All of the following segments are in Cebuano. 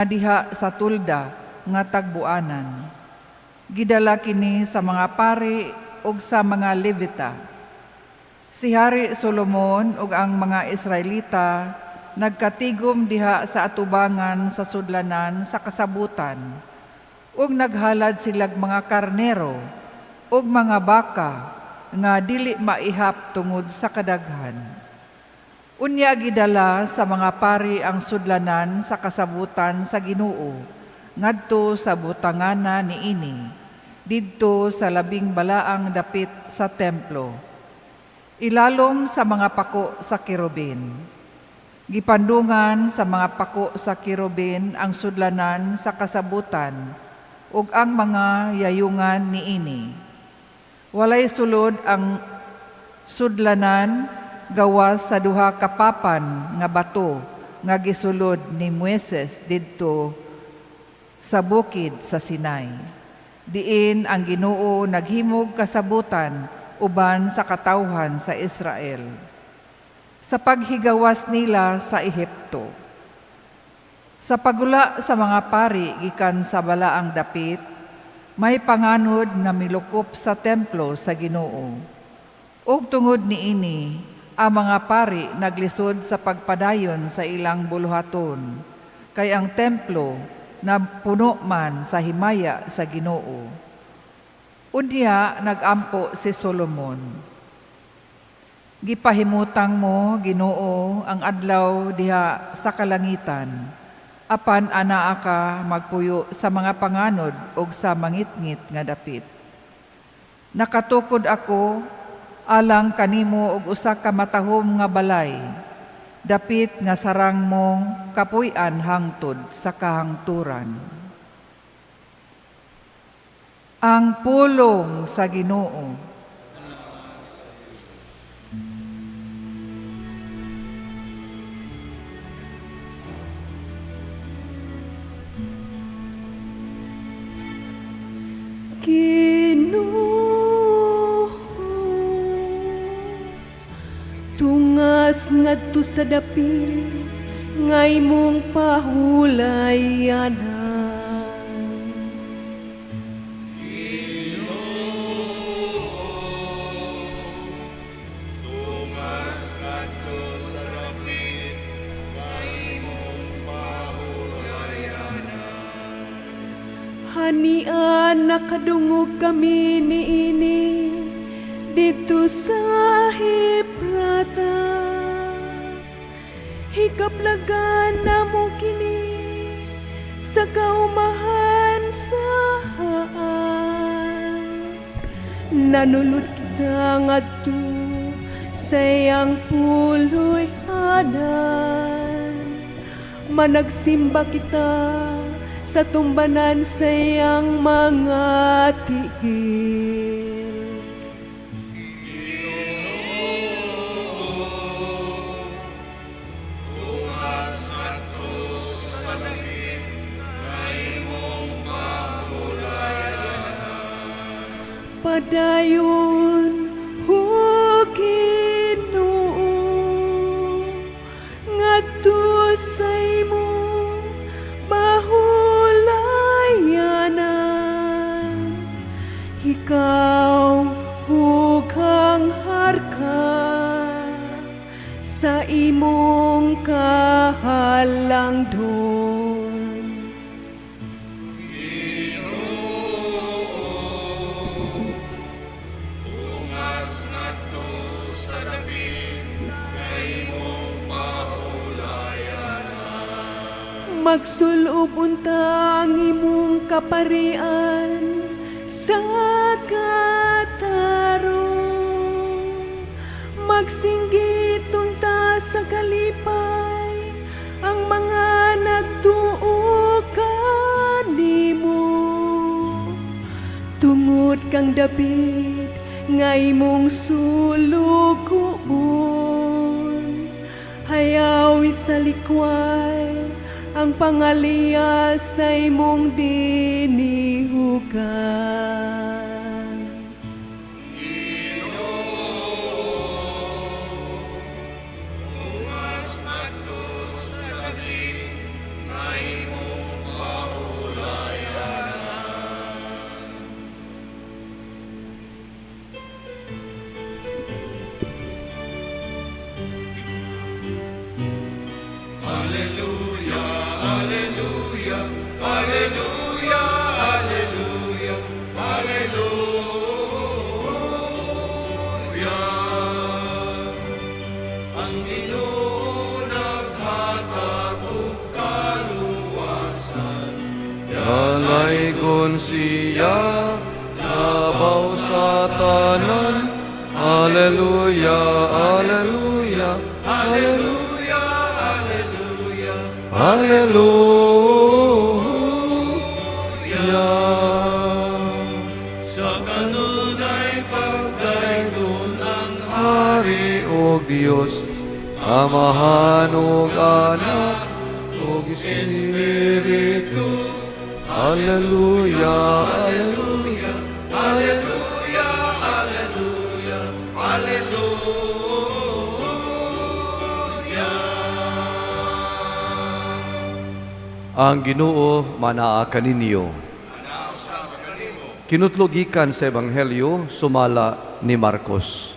Diha sa tolda nga tagbuanan. Gidala kini sa mga pari ug sa mga Levita. Si Hari Solomon ug ang mga Israelita nagkatigom diha sa atubangan sa sudlanan sa kasabutan ug naghalad silag mga karnero ug mga baka nga dili maihap tungod sa kadaghan. Unya gidala sa mga pari ang sudlanan sa kasabutan sa Ginoo ngadto sa butangana niini didto sa labing balaang dapit sa templo, ilalom sa mga pako sa kerubin. Gipandungan sa mga pako sa kerubin ang sudlanan sa kasabutan ug ang mga yayungan niini. Walay sulod ang sudlanan gawas sa duha ka papan nga bato nga gisulod ni Moises didto sa bukid sa Sinai, diin ang Ginoo naghimog kasabutan uban sa katawhan sa Israel sa paghigawas nila sa Ehipto. Sa paggula sa mga pari gikan sa balaang dapit, may panganod nga milukop sa templo sa Ginoo. Ug tungod niini, ang mga pari naglisod sa pagpadayon sa ilang buluhaton, kay ang templo napuno man sa himaya sa Ginoo. Unya nagampo si Solomon: "Gipahimutang mo, Ginoo, ang adlaw diha sa kalangitan. Apan anaa ka magpuyo sa mga panganod ug sa mangitngit nga dapit. Nakatukod ako alang kanimo og usa ka matahom nga balay, dapit nga sarang mong kapuy-an hangtod sa kahangturan." Ang pulong sa Ginoo. Ginoo, tungas ngadto sa dapit nga imong pahulayanan. Tungas ngadto sa dapit nga imong pahulayanan. Hania nakadungog kami niini didto sa Efrata. Hikaplagan namo kini sa kaumahan sa Haan. Nanulod kita ngadto sa iyang puloy-anan. Managsimba kita sa tumbanan sa iyang mga tiil. Tungas ngadto sa dapit nga imong pahulayanan. Padayon, o Ginoo, ngadto sa imong pahulayanan. Ikaw ug ang arka sa imong kahalangdon. Tungas ngadto sa dapit nga imong pahulayanan. Magsulob unta ang imong kaparian sa katarong. Magsinggit unta sa kalipay ang mga nagtuo kanimo. Tungod kang David nga imong sulugoon, hayawi sa likway ang pangaliya sa imong dinihugan. Tungas ngadto sa dapit nga imong Alleluia, Alleluia, Alleluia, Alleluia. Ang Ginoo naghatag og kaluwasan. Dalaygon siya, labaw sa tanan. Alleluia, Alleluia, Alleluia, Alleluia, Alleluia. Sa kanunay pagdaygon ang Hari ug Dios, Amahan ug Anak ug Espiritu. Alleluia, Alleluia, Alleluia, Alleluia, Alleluia. Ang Ginoo manaa kaninyo. Kinutlo gikan sa Ebanghelyo sumala ni Marcos.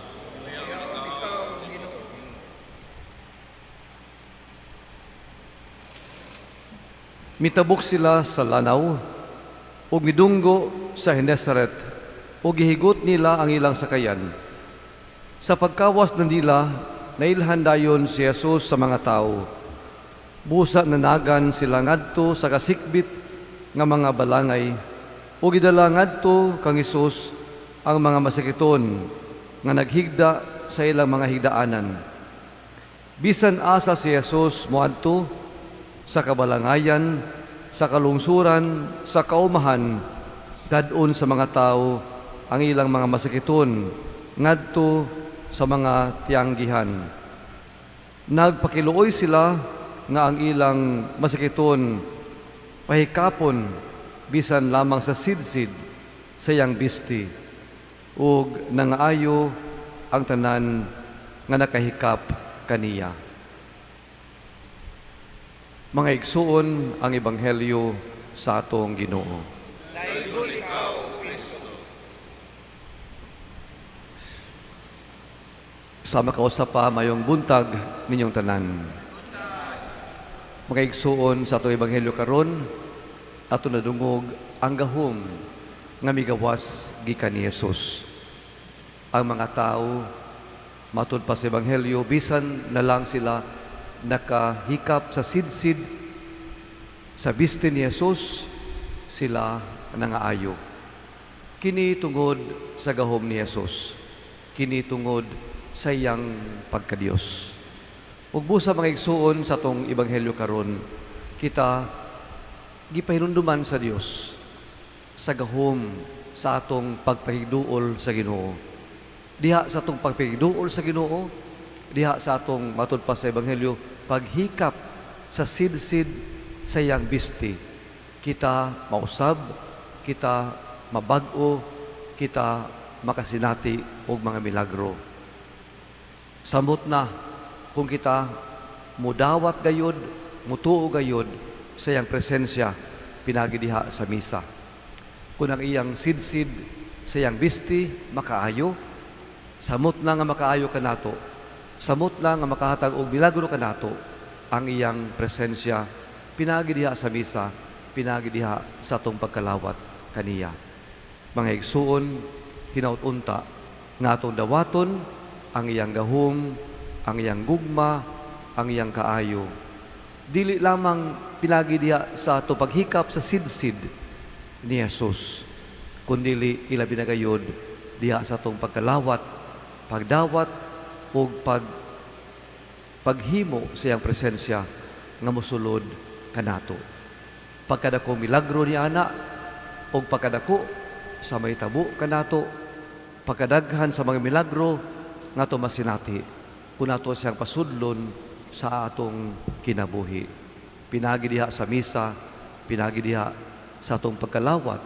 Mitabok sila sa lanaw ug midunggo sa Genesaret ug gihigot nila ang ilang sakayan. Sa pagkawas na nila, nailhan dayon si Jesus sa mga tao. Busa nanagan sila ngadto sa kasikbit nga mga balangay ug gidala ngadto kang Hesus ang mga masakiton nga naghigda sa ilang mga higdaanan. Bisan asa si Jesus moadto sa kabalangayan, sa kalungsuran, sa kaumahan, dad-on sa mga tao ang ilang mga masakiton ngadto sa mga tiyanggihan. Nagpakiluoy sila nga ang ilang masakiton pahikapon bisan lamang sa sidsid sa iyang bisti ug nangaayo ang tanan nga nakahikap kaniya. Mga igsuon, ang ebanghelyo sa atong Ginoo. Daygon ikaw, Kristo. Sa makausap pa mayong buntag ninyong tanan. Mga igsuon, sa atong ebanghelyo karon, ato nadungog ang gahom nga migawas gikan ni Jesus. Ang mga tao matud pa sa ebanghelyo, bisan na lang sila nakahikap sa sidsid sa biste ni Jesus, sila nangaayo. Kini tungod sa gahom ni Jesus. Kini tungod sa iyang pagkadiyos. Ug busa mga igsuon, sa atong ebanghelyo karon, kita gipahinumduman sa Dios sa gahom sa atong pagpahigduol sa Ginoo. Diha sa atong pagpahigduol sa Ginoo, diha sa atong matud pa sa ebanghelyo paghikap sa sidsid sa iyang bisti, kita mausab, kita mabag-o, kita makasinati og mga milagro. Samot na kung kita mudawat gayod, mutuo gayod sa iyang presensya pinagi diha sa misa. Kung ang iyang sidsid sa iyang bisti makaayo, samot na nga makaayo kanato, samot na nga makahatag og milagro kanato ang iyang presensya pinagi diha sa misa, pinagi diha sa atong pagkalawat kaniya. Mga igsuon, hinaut unta nga atong dawaton ang iyang gahom, ang iyang gugma, ang iyang kaayo. Dili lamang pinagi diha sa ato paghikap sa sidsid ni Jesus, kundili ilabi na gayod diha sa atong pagkalawat, pagdawat ug paghimo sa iyang presensya nga mosulod kanato. Pagkadako milagro ni ana ug pagkadako sa mahitabo kanato, pagkadaghan sa mga milagro nga ato masinati kung ato siyang pasudlon sa atong kinabuhi. Pinagi diha sa misa, pinagi diha sa atong pagkalawat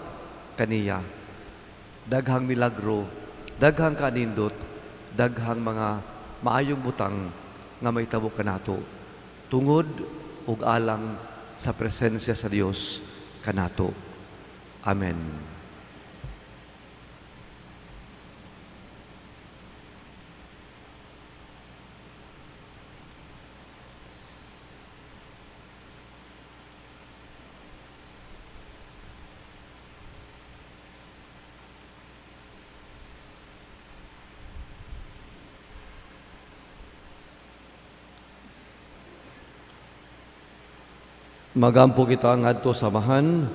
kaniya. Daghang milagro, daghang kanindot, daghang mga maayong butang nga mahitabo kanato tungod ug alang sa presensya sa Dios kanato. Amen. Magampo kita ngadto sa Amahan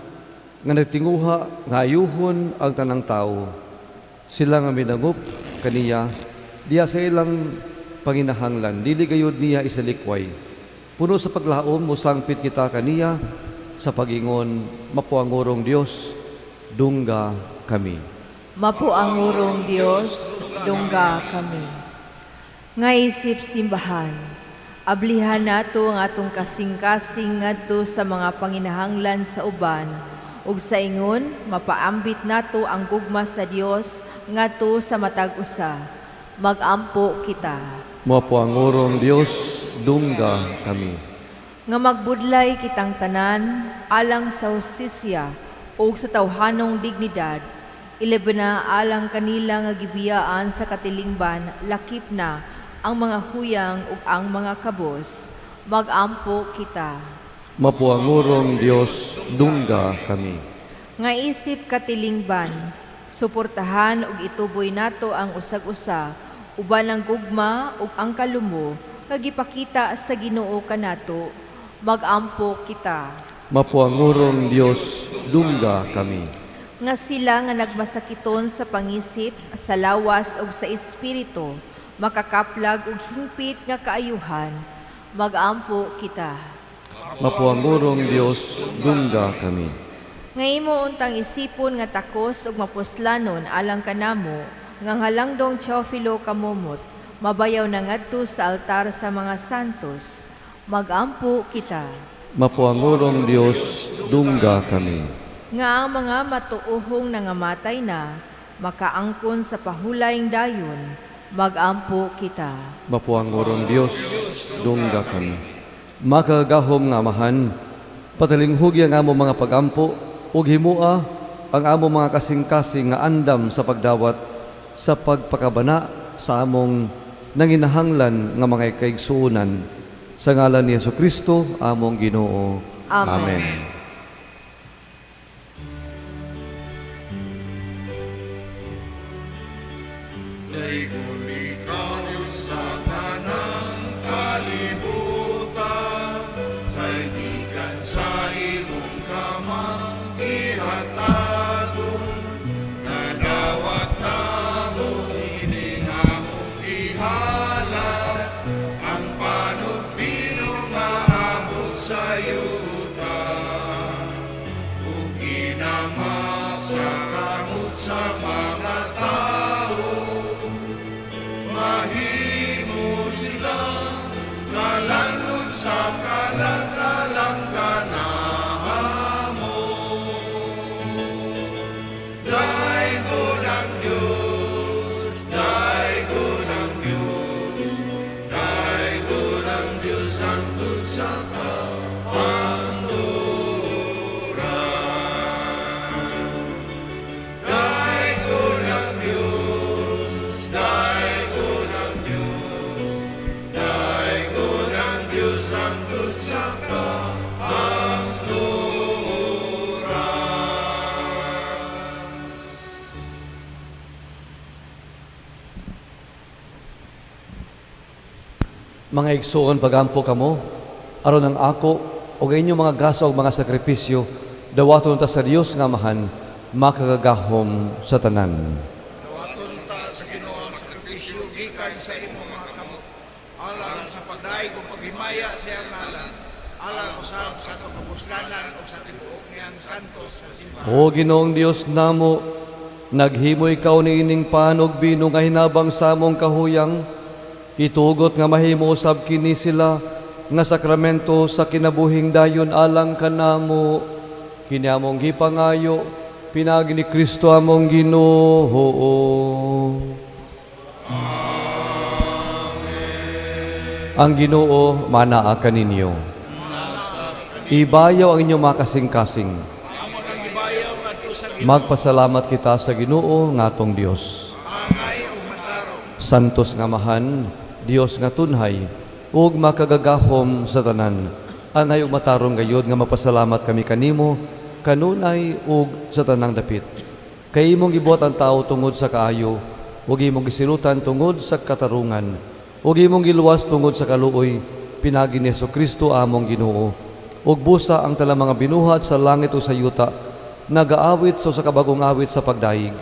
nga nagtinguha nga ayuhon ang tanang tawo. Sila nga minangup kaniya diha sa ilang panginahanglan, dili gayud niya isalikway. Puno sa paglaom, mosangpit kita kaniya sa pagingon, Mapuangurong Dios, dungga kami. Mapuangurong Dios, dungga kami. Nga isip simbahan, ablihan nato ang atong kasing-kasing ngadto sa mga panginahanglan sa uban ug sa ingon mapaambit nato ang gugma sa Dios ngadto sa matag usa. Magampo kita. Mapuangurong Dios, dungga kami. Nga magbudlay kitang tanan alang sa hustisya ug sa tawhanong dignidad, ilabi na alang kanila nga gibiyaan sa katilingban, lakip na ang mga huyang ug ang mga kabos. Magampo kita. Mapuangurong Dios, dungga kami. Nga isip katilingban, suportahan ug ituboy nato ang usag-usa uban ang gugma ug ang kalumo nga gipakita sa Ginoo kanato. Magampo kita. Mapuangurong Dios, dungga kami. Nga sila nga nagmasakiton sa pangisip, sa lawas ug sa espiritu, makakaplag og hingpit nga kaayuhan. Magampo kita. Mapuangurong Dios, dungga kami. Nga imo untang isipon nga takos ug mapuslanon alang kanamo nga halangdong Teofilo Camomot mabayaw na ngadto sa altar sa mga santos. Magampo kita. Mapuangurong Dios, dungga kami. Nga ang mga matuohong nangamatay na makaangkon sa pahulayng dayon. Magampo kita. Mapuangurong Dios, dungga kami. Makagagahom nga Amahan, patalinghugi ang among mga pagampo ug himua ang among mga kasing-kasing nga andam sa pagdawat sa pagpakabana sa among nanginahanglan nga mga kaigsuonan. Sa ngalan ni Hesus Kristo, among Ginoo. Amen. Amen. Daygon ikaw Diyos sa tanang kalibutan, kay gikan sa imong kamang ihatagon, nadawat namo ining among ihalad, ang panugbino nga abot sa yuta, ug ginama sa kamot sa mga tao. Mahimo sila kalanlod sa kalagalang kanahamo. Daygon ang Diyos, daygon ang Diyos, daygon ang Diyos hangtod sa kahangturan. Daygon ang Diyos, daygon ang Diyos, daygon ang Diyos hangtod sa kahangturan. Mga igsoon, pagampo kamo, aron ang ako o inyong mga gasa o mga sakripisyo, dawaton ta sa Dios nga Amahan, makagagahom sa tanan. Dawaton ta sa Ginoo ang sakripisyo gikan sa imong mga kamot, alang sa pagdayeg ug paghimaya sa iyang ngalan, alang usab sa atong kapuslanan ug sa tibuok niyang santos nga simbahan. O Ginoong Dios namo, naghimo ikaw niining pan ug bino nga hinabang sa among kahuyang, itugot nga mahimo usab kini sila nga sakramento sa kinabuhing dayon alang kanamo. Kini among gipangayo pinaagi ni Kristo among Ginoo. Ang Ginoo manaa kaninyo. Ibayaw ang inyong mga kasing-kasing. Amo nang gibayaw ngadto sa Ginoo. Magpasalamat kita sa Ginoo nga atong Dios. Angay ug matarong. Santos nga Amahan, Dios nga tunhay, ug makagagahom sa tanan. Angay ug matarong gayod nga mapasalamat kami kanimo kanunay ug sa tanang dapit. Kay imong gibuhat ang tao tungod sa kaayo, ug imong gisilutan tungod sa katarungan, ug imong giluwas tungod sa kaluoy, pinaagi ni Hesukristo among Ginoo. Ug busa ang talang mga binuhat sa langit o sa yuta, nagaawit sa usa ka bag-ong awit sa pagdayeg.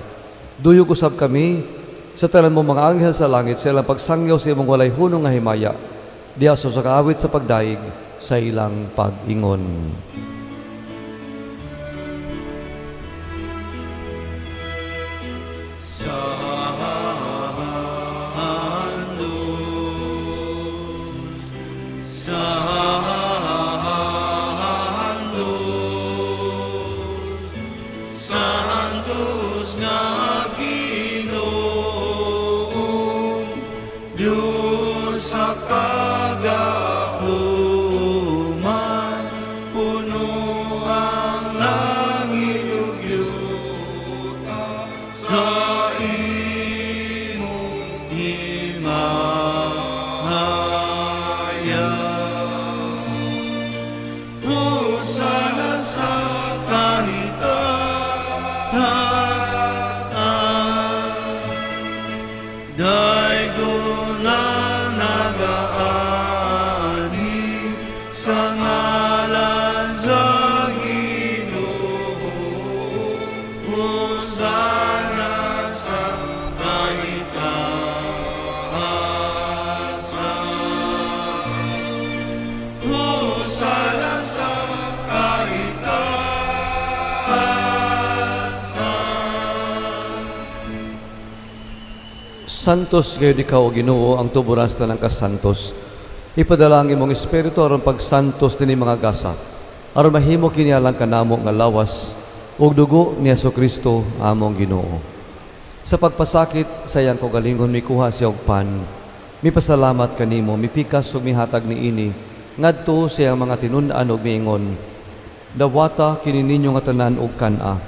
Duyog usab kami sa tanan mo mga anghel sa langit sa ilang pagsangyaw sa imong walay hunong nga himaya, diha sa usa ka awit sa pagdayeg sa ilang pag-ingon. Santos nga Ginoong Diyos sa kagahuman, puno ang langit ug yuta sa imong himaya. Hosana sa kahitaas-an, daygon ang nagaani sa ngalan sa Ginoo. Hosana sa kahitaas-an. Hosana sa kahitaas-an. Santos gayud ikaw, O Ginoo, ang tuburan sa tanang kasantos. Ipadala ang imong espiritu aron pagsantos dinhi mga gasa, aron mahimo kini alang kanamo nga lawas ug dugo ni Hesukristo among Ginoo. Sa pagpasakit sa iyang kaugalingon mikuha siya og pan, mipasalamat kanimo, mipikas ug mihatag niini ngadto sa iyang mga tinun-an ug miingon: Dawata kini ninyo nga tanan og kan-a,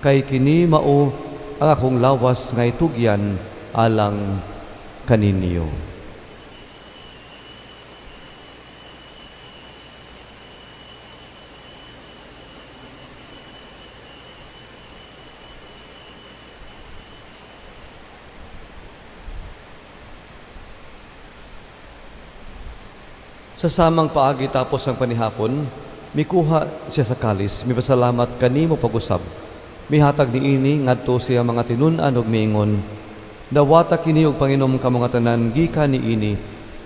kay kini mao ang akong lawas nga itugyan alang kaninyo. Sa samang paagi tapos ang panihapon, mikuha siya sa kalis, mipasalamat kanimo pag-usab. Mihatag niini ngadto siya mga tinun-an ug miingon: Dawata kini og panginom kamo nga tanan gikan niini,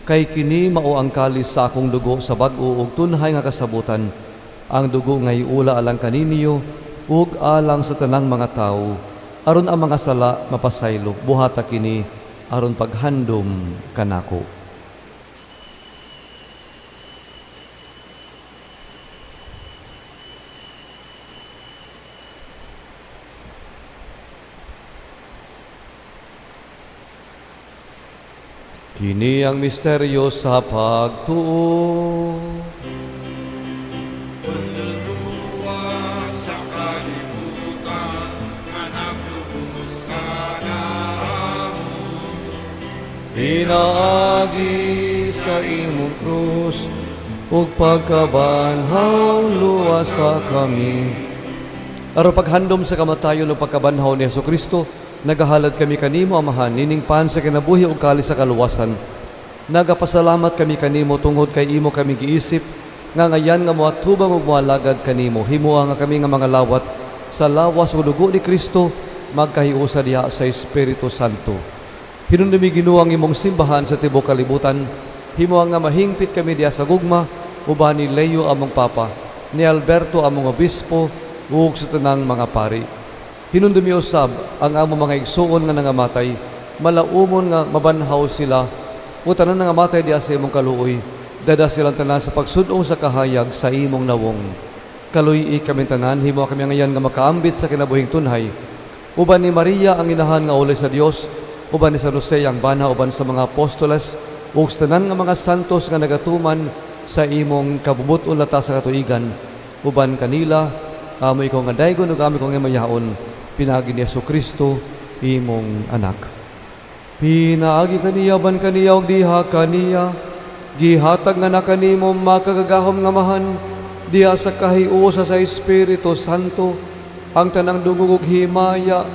kay kini mao ang kalis sa akong dugo sa bag-o ug tunhay nga kasabutan, ang dugo nga iula alang kaninyo ug alang sa tanang mga tawo, aron ang mga sala mapasaylo. Buhata kini aron paghandom kanako. Kini ang misteryo sa pagtuo. Manluluwas sa kalibutan, nga naglubos kanamo. Pinaagi sa imong krus ug pagkabanhaw luwasa kami. Aron paghandom sa kamatayon ug pagkabanhaw ni Hesukristo, nagahalad kami kanimo, Amahan, nining pan sa kinabuhi ug kalis sa kaluwasan. Nagapasalamat kami kanimo tungod kay imo kami giisip nga ngayan nga moatubang ug moalagad kanimo. Himoa nga kami nga mga lawat sa lawas ug dugo ni Kristo magkahiusa diha sa Espiritu Santo. Hinumdumi Ginoo ang imong simbahan sa tibuok kalibutan. Himoa nga mahingpit kami diha sa gugma uban ni Leo among Papa, ni Alberto among Obispo ug sa tanang mga pari. Hinumdumi usab ang among mga igsuon nga nangamatay, malaumon nga mabanhaw sila o tanan nangamatay diha sa imong kaluoy, dada silang tanan sa pagsud-ong sa kahayag sa imong nawong. Kaluy-i kami tanan, himo kami ngayon nga makaambit sa kinabuhing tunhay. Uban ni Maria ang inahan nga ulay sa Dios, uban ni San Jose ang bana, uban sa mga apostoles, ug sa tanan nga mga santos nga nagatuman sa imong kabubut-on lata sa katuigan, uban kanila amo ikaw nga daygon ug amo ikaw nga mayaon, pinaagi ni Hesukristo imong anak. Pinaagi kaniya, uban kaniya ug diha kaniya, gihatag nga na kanimo makagagahom nga mahan, diha sa kahiusa sa Espiritu Santo, ang tanang dungog ug himaya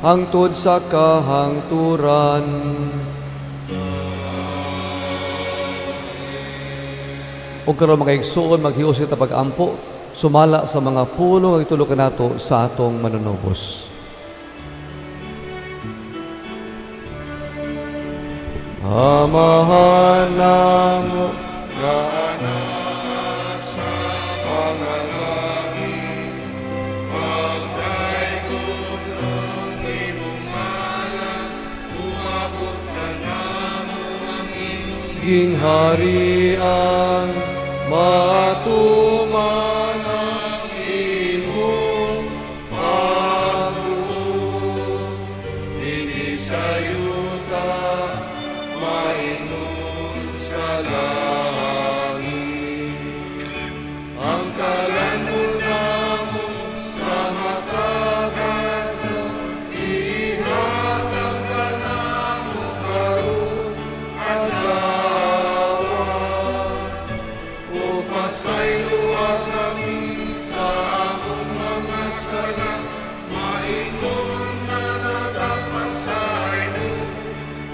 hangtod sa kahangturan. Ug karon mga igsoon, maghiusa ta pag-ampo sumala sa mga pulong nga gitulok kanato sa atong manunubos. Amahan namo nga naa sa mga langit, pagdaygon ang imong ngalan, umabot kanamo ang imong gingharian, matuman ang imong pagbuot, dinhi sa yuta maingon sa langit. Ang kalamon namo sa matag adlaw, ihatag kanamo karon adlaw. Ug pasayloa kami sa among mga sala, maingon nga nagapasaylo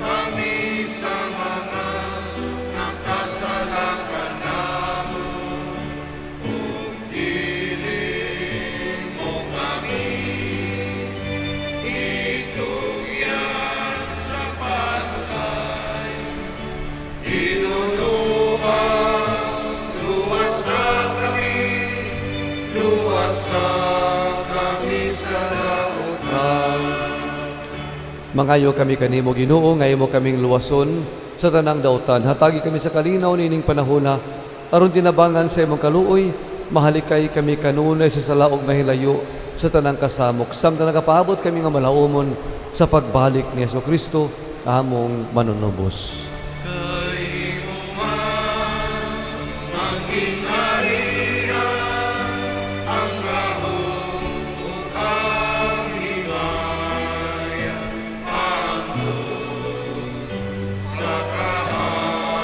kami sa mga nakasala kanamo. Ug dili mo kami itugyan sa panulay, tinuloa, luwasa kami, luwasa kami sa daotan. Mangayo kami kanimo Ginoo, nga imo kaming luwason sa tanang dautan. Hatagi kami sa kalinaw niining panahona, aron tinabangan sa imong kaluoy, mahalikay kami kanunay sa sala ug mahilayo sa tanang kasamok. Samtang nagapaabot kami nga malaumon sa pagbalik ni Hesus Kristo, among manunubos. Kay imo man ang gingharian, ang gahom ug ang himaya, hangtod sa kahangturan.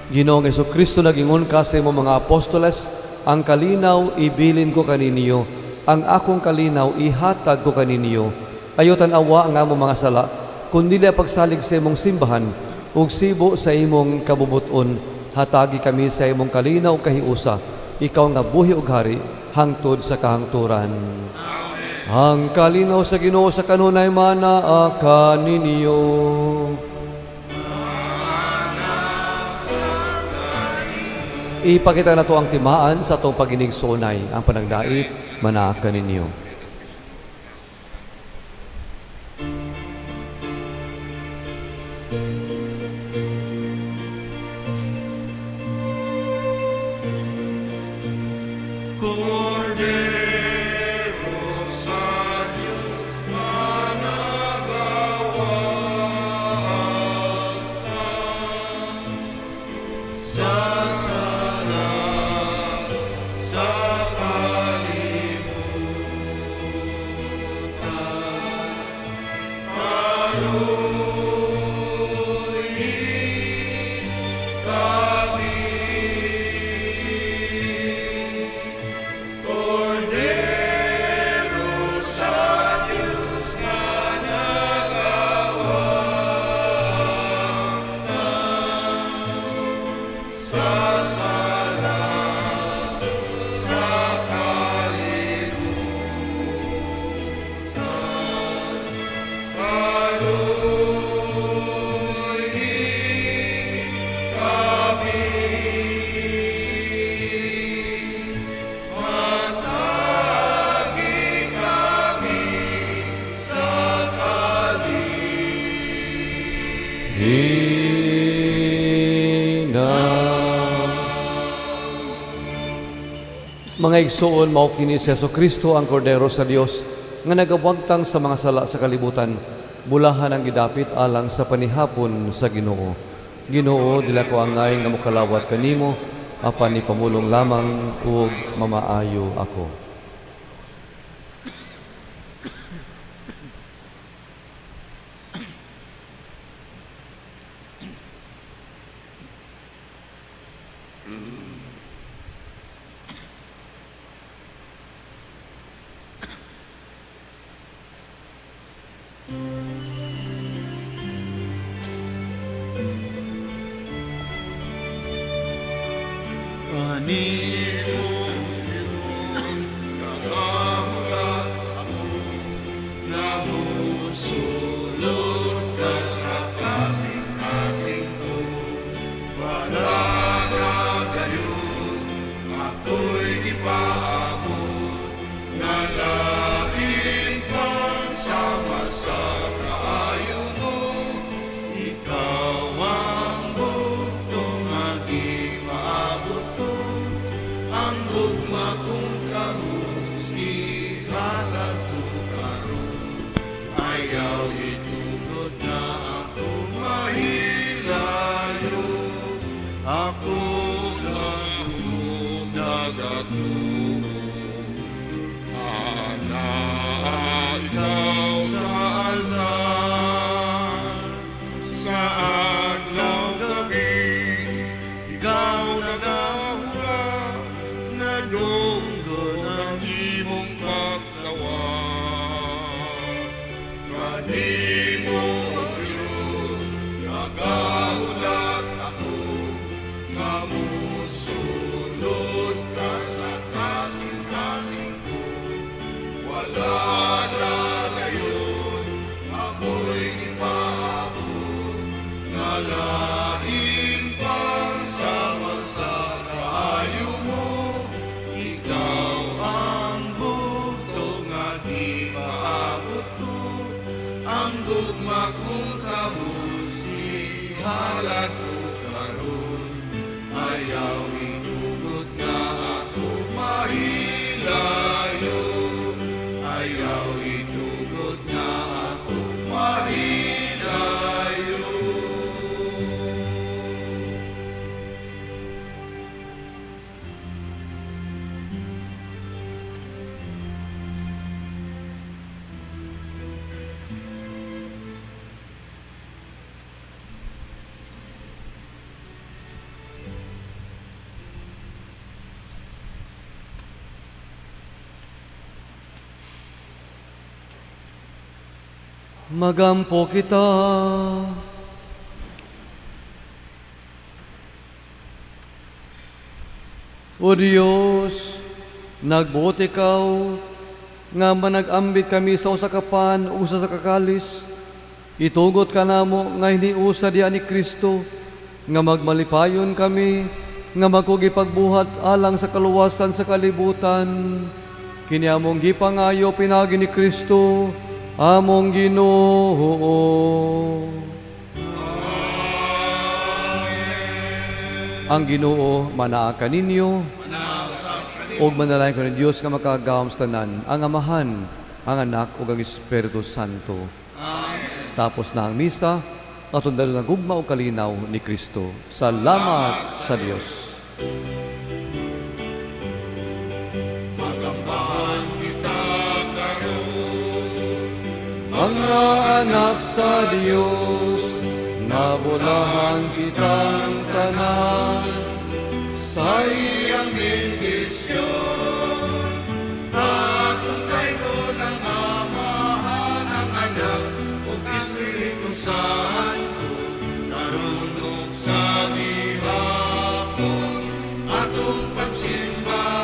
Ginoong Hesukristo, nagingon ka sa imong mga apostoles, ang kalinaw ibilin ko kaninyo, ang akong kalinaw ihatag ko kaninyo. Ayaw tan-awa ang among mga sala, kundi pagsalig sa imong simbahan, ug sibo sa imong kabubuton. Hatagi kami sa imong kalinaw ug kahiusa, ikaw nga buhi ug hari, hangtod sa kahangturan. Amen. Ang kalinaw sa Ginoo sa kanunay manaa kaninyo. Ipakita na to ang timaan sa atong paginig-sunay, ang panagdait manaa kaninyo. Cordero sa Diyos nga nagawagtang sa sala sa kalibutan, kaluoyi kami. Cordero sa Diyos nga nagawagtang sa sala sa kalibutan, kaluoyi kami. Matagi kami sa Hina. Mga igsoon, mao kini si Hesukristo ang Kordero sa Dios nga nagawagtang sa mga sala sa kalibutan. Bulahan ang gidapit alang sa panihapon sa Ginoo. Ginoo, dili ko angay nga mokalawat kanimo, apan ipamulong lamang ug mamaayo ako. Kanimo, Diyos, nagahulat ako, nga musulod ka sa kasing-kasing ko. Wala na gayon, ako'y gipaabot, nga lain pang sama sa kaayo mo. Ikaw ang bugto nga gipaabot ko, ang gugma kong kabus, ihalad ko karon. Ayaw itugot na ako mahilayo, ako sa tulog nagatuo. Anaa ikaw sa altar, sa adlaw gabi, ikaw nagahula, nga dunggon ang imong pagtawag. Kanimo, Diyos, nagahulat ako, nga musulod ka sa kasing-kasing ko. Wala na gayon, ako'y ipaabot, nga lain pang sama sa kaayo mo. Ikaw ang bugto nga gipaabot ko, ang gugma kong kabus, ihalad ko karon. Ayaw itugot nga ako mahilayo, ayaw itugot nga ako mahilayo. Magampo kita. O Dios, nagbuot ikaw nga manag-ambit kami sa usa ka pan ug usa sa kakalis. Itugot ka namo nga hiniusa diha ni Kristo, nga magmalipayon kami, nga magkugipagbuhat alang sa kaluwasan sa kalibutan. Kini among gipangayo pinaagi ni Kristo, among Ginoo. Ang Ginoo manaa kaninyo, ug manalangin ko ni Dios nga makagagahom sa tanan, ang Amahan, ang Anak ug ang Espiritu Santo. Amen. Tapos na ang misa, atong dalon ang gugma ug kalinaw ni Kristo. Salamat sa Dios. Magambahan kita karon, Mga anak sa Dios, nabulahan kitang tanan. Sa iyang bendisyon, atong kaygon ang Amahan, ang Anak, ug Espiritu Santo, karon ug sa gihapon, atong pagsimba.